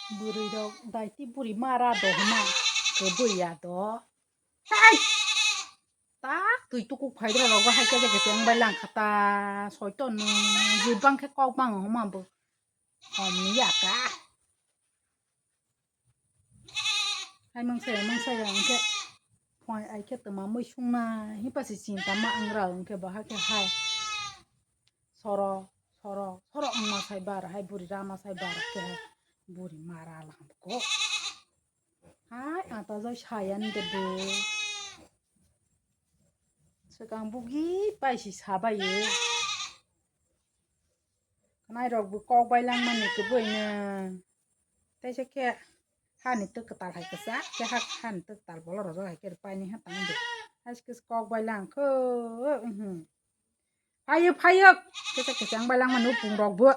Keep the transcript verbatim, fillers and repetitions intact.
Bwrwi rok daiti buri mara do hwnma kwbwi ya do. Hai! Tak twi tukuk phai rok rogo hai khe khe cheng bai lang kha ta soiton no jibang khe kok bang hwnma bo. Hom ni ya ka. Hai mangsa ya mangsa ya hwnkhe phai ai khe tma mui sung na hi pasi chinta ma ang rw hwnkhe bo hai khe hai. Soro, soro, soro wngma sai bar hai buri rama sai bar khe hai buri mara lamko. Hai ata jai sayan de bo. Swkang bugi paisi sabayo. Khnai rok bo kok bai langmani kwbwi no. Teisa khe hani twk kwtal hai kwchak khe ha hani twk kwtal bolo rojak hai khe paini ha tang de. Hai khe kok bai lang kho. Phaiyuk, phaiyuk. Kisa kisa ang bai langma nupung rok bo.